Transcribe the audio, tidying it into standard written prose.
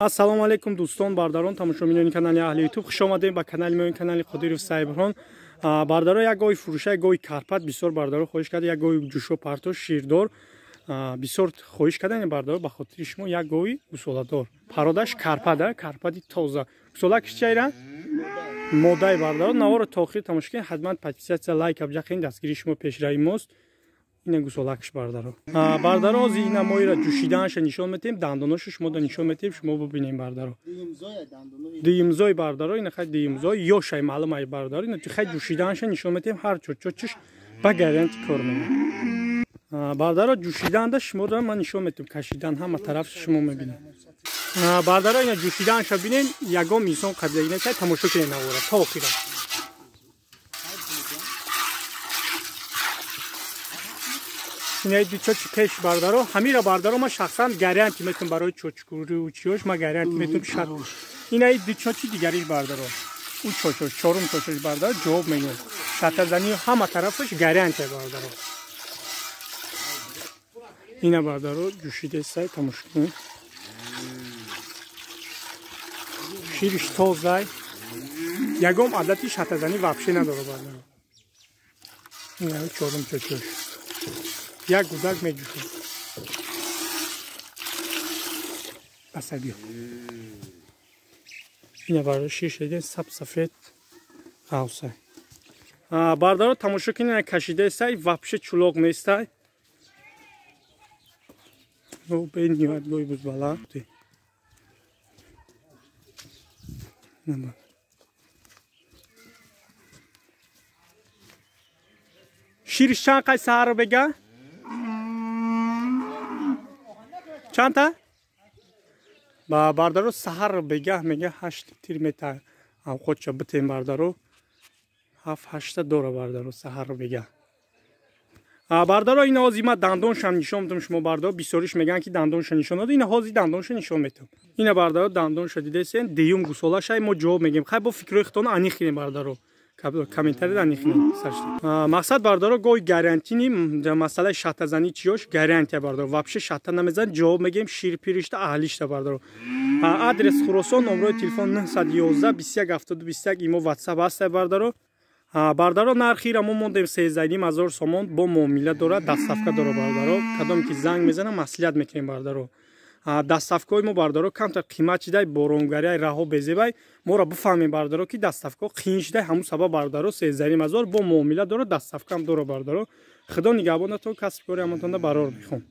Ассалому алайкум дӯстон, бардарон, тамошобинони канали Аҳли Ютуб. Хуш омадем ба канали мо, канали Қодиров Сайброн. Бардаро, як гови фурӯша, як гови Карпат бисёр бардаро хоҳиш карда, як гови ҷӯшо парто ширдор бисёр хоҳиш карда. Бардаро, ба хотири шумо як гови гусоладор. Пародаш Карпат, Карпати тоза. Гусолакиш чайра? Модай бардаро. Наворо то охир тамошо кунед, ҳатман подписаться, лайк абҷақин, дастгири шумо пешрави мост. Ина гусолакш бардаро. Бардаро, ози ина моира ҷӯшиданаша нишон метем, дандоношу шумо да нишон метем, шумо бубинем бардаро. Дуюмзой бардаро, ина хай дуюмзой, ёшай маълум ай бардаро, ина хай ҷӯшиданаша нишон метем, ҳар чочочиш ба гаранти кор мекунад. Бардаро, ҷӯшиданда шумо да ман нишон метем, кашидан ҳама тараф шумо мебинед. Бардаро, ина ҷӯшиданаша бинен, ягон инсон қаблагӣ накард, тамошо кунед навора то охира. Инаи ду чочи пеш бардаро, ҳамира бардаро ман шахсан гаранти метум барои чочкурию чиёш ман гаранти метум шат. Инаи ду чочи дигариш бардаро. У чочош, чорум чочош бардаро ҷавоб мегӯяд. Шатазани ҳама тарафаш гарантия бардаро. Ина бардаро ҷӯшидесай тамошо кунед. Шириш тозай. Ягон адати шатазани вообще надора бардаро. Инаи чорум чочош. Як гудак меҷӯшад. Асабиё. Ина бардаро шир шиден саб сафед ғавсай. Бардаро тамошо кунед, кашидесай, вообще чулоқ нестай. Бениҳоят гой бузбала. Шириш чанд қай саҳарро бега? Чанд та? Ба бардаро саҳар бегаҳ мега 8 литр мета авқотча битем бардаро. 7-8 дора бардаро саҳар бегаҳ. Бардаро, ина ҳози ма дандоншам нишон медам шумо бардаро, бисёриш мегӯянд ки дандонша нишон дод, ина ҳози дандонша нишон метам. Ина бардаро дандонша дидесен, дуюм гусолашай мо ҷавоб мегем. Хай бо фикрҳои худтон аниқ кунем бардаро. Комментарий аниқ кунем. Мақсад бардаро гоҳи гарантини масъалаи шатазанӣ чиёш гарантия бардаро. Вообще шата намезан, ҷавоб мегем ширпиришта аҳлишта бардаро. Адрес Хуросон, номрои телефон 911 21 72 21, имо WhatsApp ҳаст бардаро. Бардаро, нархира мо мондем 13 500 сомон, бо муомила дора, доставка дора бардаро. Кадом ки занг мезана маслиҳат мекунем бардаро. Доставкаҳои мо бардаро камтар қимат шидай, боронгарияй раҳо безебай, моро бифаҳмем бардаро ки доставкаҳо қиин шидай, ҳамун сабаб бардаро 13 500 бо муомила дора, доставкаам дора бардаро. Худо нигаҳбонатон, касби кори ҳаматонда барор мехоҳам.